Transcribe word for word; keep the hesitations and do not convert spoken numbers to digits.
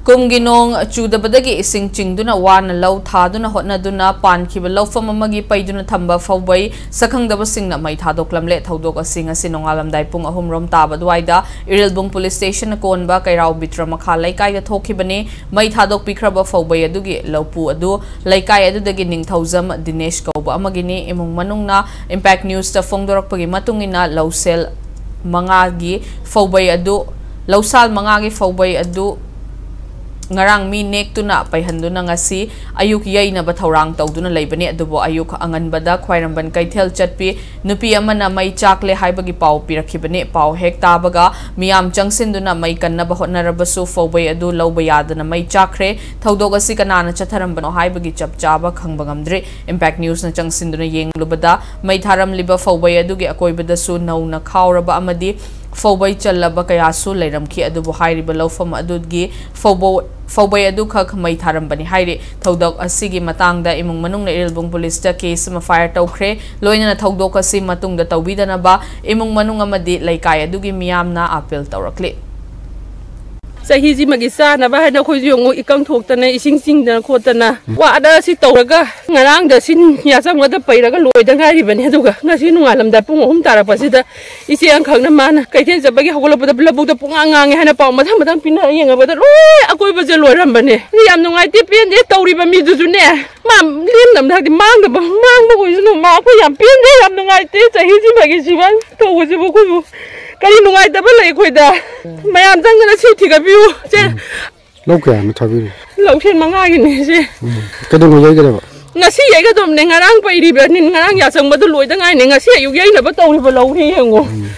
ꯀꯨꯝꯒꯤ ꯅꯣꯡ ꯆꯨꯗꯕꯗꯒꯤ ꯏꯁꯤꯡ ꯆꯤꯡꯗꯨꯅ ꯋꯥꯅ ꯂꯧ ꯊꯥꯗꯨꯅ ꯍꯣꯠꯅꯗꯨꯅ ꯄꯥꯟꯈꯤꯕ ꯂꯧꯐꯝ ꯑꯃꯒꯤ ꯄꯩꯗꯨꯅ ꯊꯝꯕ ꯐꯧꯕꯩ ꯁꯛꯈꯪꯗꯕꯁꯤꯡꯅ ꯃꯩ ꯊꯥꯗꯣꯛꯂꯝꯂꯦ꯫ ꯊꯧꯗꯣꯛ ꯑꯁꯤ ꯉꯁꯤ ꯅꯣꯡꯉꯥꯜꯂꯝꯗꯥꯏ ꯄꯨꯡ ꯑꯍꯨꯝ ꯔꯣꯝ ꯇꯥꯕ ꯑꯗꯨꯋꯥꯏꯗ ꯏꯔꯤꯜꯕꯨꯡ ꯄꯨꯂꯤꯁ ꯁ꯭ꯇꯦꯁꯟꯅ ꯀꯣꯟꯕ ꯀꯩꯔꯥꯎ ꯕꯤꯇ꯭ꯔ ꯃꯈꯥ ꯂꯩꯀꯥꯏꯗ ꯊꯣꯛꯈꯤꯕꯅꯤ꯫ ꯃꯩ ꯊꯥꯗꯣꯛꯄꯤꯈ꯭ꯔꯕ ꯐꯧꯕꯩ ꯑꯗꯨꯒꯤ ꯂꯧꯄꯨ ꯑꯗꯨ ꯂꯩꯀꯥꯏ ꯑꯗꯨꯗꯒꯤ ꯅꯤꯡꯊꯧꯖꯝ ꯗꯤꯅꯦꯁ ꯀꯧꯕ ꯑꯃꯒꯤꯅꯤ꯫ ꯏꯃꯨꯡ ꯃꯅꯨꯡꯅ ꯏꯝꯄꯦꯛ ꯅ꯭ꯌꯨꯁꯇ ꯐꯣꯡꯗꯣꯔꯛꯄꯒꯤ ꯃꯇꯨꯡ ꯏꯟꯅ ꯂꯧꯁꯦꯜ ꯃꯉꯥꯒꯤ ꯐꯧꯕꯩ ꯑꯗꯨ, ꯂꯧꯁꯥꯜ ꯃꯉꯥꯒꯤ ꯐꯧꯕꯩ ꯑꯗꯨ ꯉꯔꯥꯡ ꯃꯤ ꯅꯦꯛꯇꯨꯅ ꯄꯩꯍꯟꯗꯨꯅ ꯉꯁꯤ ꯑꯌꯨꯛ ꯌꯩꯅꯕ ꯊꯧꯔꯥꯡ ꯇꯧꯗꯨꯅ ꯂꯩꯕꯅꯤ꯫ ꯑꯗꯨꯕꯨ ꯑꯌꯨꯛ ꯑꯉꯟꯕꯗ ꯈ꯭ꯋꯥꯏꯔꯝꯕꯟ ꯀꯩꯊꯦꯜ ꯆꯠꯄꯤ ꯅꯨꯄꯤ ꯑꯃꯅ ꯃꯩ ꯆꯥꯛꯂꯦ ꯍꯥꯏꯕꯒꯤ ꯄꯥꯎ ꯄꯤꯔꯛꯈꯤꯕꯅꯤ꯫ ꯄꯥꯎ ꯍꯦꯛ ꯇꯥꯕꯒ ꯃꯤꯌꯥꯝ ꯆꯪꯁꯤꯟꯗꯨꯅ ꯃꯩ ꯀꯟꯅꯕ ꯍꯣꯠꯅꯔꯕꯁꯨ ꯐꯧꯕꯩ ꯑꯗꯨ ꯂꯧꯕ ꯌꯥꯗꯅ ꯃꯩ ꯆꯥꯛꯈ꯭ꯔꯦ꯫ ꯊꯧꯗꯣꯛ ꯑꯁꯤ ꯀꯅꯥꯅ ꯆꯠꯊꯔꯝꯕꯅꯣ ꯍꯥꯏꯕꯒꯤ ꯆꯞ ꯆꯥꯕ ꯈꯪꯕ ꯉꯝꯗ꯭ꯔꯤ꯫ ꯏꯝꯄꯦꯛ ꯅ꯭ꯌꯨꯁꯅ ꯆꯪꯁꯤꯟꯗꯨꯅ ꯌꯦꯡꯂꯨꯕꯗ ꯃꯩ ꯊꯥꯔꯝꯂꯤꯕ ꯐꯧꯕꯩ ꯑꯗꯨꯒꯤ ꯑꯀꯣꯏꯕꯗꯁꯨ ꯅꯧꯅ ꯈꯥꯎꯔꯕ ꯑꯃꯗꯤ ꯐꯧꯕꯩ ꯆꯜꯂꯕ ꯀꯌꯥꯁꯨ ꯂꯩꯔꯝꯈꯤ꯫ ꯑꯗꯨꯕꯨ ꯍꯥꯏꯔꯤꯕ ꯂꯧꯐꯝ ꯑꯗꯨꯒꯤ ꯐꯧꯕ-, ꯐꯧꯕꯩ ꯑꯗꯨꯈꯛ ꯃꯩ ꯊꯥꯔꯝꯕꯅꯤ ꯍꯥꯏꯔꯤ꯫ ꯊꯧꯗꯣꯛ ꯑꯁꯤꯒꯤ ꯃꯇꯥꯡꯗ ꯏꯃꯨꯡ ꯃꯅꯨꯡꯅ ꯏꯔꯤꯜꯕꯨꯡ ꯄꯨꯂꯤꯁꯇ ꯀꯦꯁ ꯑꯃ ꯐꯥꯏꯌꯔ ꯇꯧꯈ꯭ꯔꯦ꯫ ꯂꯣꯏꯅꯅ ꯊꯧꯗꯣꯛ ꯑꯁꯤ ꯃꯇꯨꯡꯗ ꯇꯧꯕꯤꯗꯅꯕ ꯏꯃꯨꯡ ꯃꯅꯨꯡ ꯑꯃꯗꯤ ꯂꯩꯀꯥꯏ ꯑꯗꯨꯒꯤ ꯃꯤꯌꯥꯝꯅ ꯑꯥꯄꯤꯜ ꯇꯧꯔꯛꯂꯤ꯫ ꯆꯍꯤꯁꯤꯃꯒꯤ ꯆꯥꯅꯕ ꯍꯥꯏꯅ ꯑꯩꯈꯣꯏꯁꯨ ꯌꯦꯡꯉꯨ, ꯏꯀꯪ ꯊꯣꯛꯇꯅ, ꯏꯁꯤꯡ ꯆꯤꯡꯗꯅ ꯈꯣꯠꯇꯅ, ꯋꯥꯗ ꯁꯤ ꯇꯧꯔꯒ ꯉꯔꯥꯡꯗ ꯁꯤ ꯌꯥꯆꯪꯕꯗ ꯄꯩꯔꯒ ꯂꯣꯏꯗ ꯉꯥꯏꯔꯤꯕꯅꯤ꯫ ꯑꯗꯨꯒ ꯉꯁꯤ ꯅꯣꯡꯉꯥꯜꯂꯝꯗꯥꯏ ꯄꯨꯡ ꯑꯍꯨꯝ ꯇꯥꯔꯛꯄꯁꯤꯗ ꯏꯆꯦ ꯑꯃꯈꯛꯅ ꯃꯥꯅ ꯀꯩꯊꯦꯜ ꯆꯠꯄꯒꯤ ꯍꯧꯒꯠꯂꯛꯄꯗ ꯂꯧꯕꯨꯛꯇ ꯄꯨꯡꯉꯥꯡ ꯉꯥꯡꯉꯦ ꯍꯥꯏꯅ ꯄꯥꯎ ꯃꯊꯪ ꯃꯊꯪ ꯄꯤꯅꯔ ꯌꯦꯡꯉꯕꯗ ꯂꯣꯏ ꯑꯀꯣꯏꯕꯁꯦ ꯂꯣꯏꯔꯝꯕꯅꯦ꯫ ꯌꯥꯝ ꯅꯨꯡꯉꯥꯏꯇꯦ, ꯄꯦꯟꯗꯦ꯫ ꯇꯧꯔꯤꯕ ꯃꯤꯗꯨꯁꯨꯅꯦ ꯃꯥ ꯂꯦꯝꯅꯕ ꯍꯥꯏꯗꯤ ꯃꯥꯡꯗꯕ, ꯃꯥꯡꯕ ꯑꯣꯏꯁꯅꯨ꯫ ꯃꯥ ꯑꯩꯈꯣꯏ ꯌꯥꯝ ꯄꯦꯟꯗꯦ, ꯌꯥꯝ ꯅꯨꯡꯉꯥꯏꯇꯦ꯫ ꯆꯍꯤꯁꯤꯃꯒꯤ ꯁꯤꯃ ꯇꯧꯕꯁꯤꯕꯨ ꯑꯩꯈꯣꯏꯕꯨ ꯀꯔꯤ ꯅꯨꯡꯉꯥꯏꯇꯕ ꯂꯩ ꯑꯩꯈꯣꯏꯗ? ꯃꯌꯥꯝ ꯆꯪꯗꯅ ꯁꯤ ꯊꯤꯒꯠꯄꯤꯌꯨ꯫ ꯁꯦ, ꯂꯧ ꯀꯌꯥꯅꯣ ꯊꯥꯕꯤꯔꯤꯁꯦ? ꯂꯧꯁꯦ ꯃꯉꯥꯒꯤꯅꯦ ꯁꯦ꯫ ꯎꯝ꯫ ꯀꯩꯗꯧꯉꯩ ꯌꯩꯒꯗꯕ? ꯉꯁꯤ ꯌꯩꯒꯗꯕꯅꯦ, ꯉꯔꯥꯡ ꯄꯩꯔꯤꯕꯅꯤ, ꯉꯔꯥꯡ ꯌꯥꯆꯪꯕꯗꯣ ꯂꯣꯏꯗ ꯉꯥꯏꯅꯦ, ꯉꯁꯤ ꯑꯌꯨꯛ ꯌꯩꯅꯕ ꯇꯧꯔꯤꯕ ꯂꯧꯅꯦ ꯌꯦꯡꯉꯣ꯫ ꯎꯝ꯫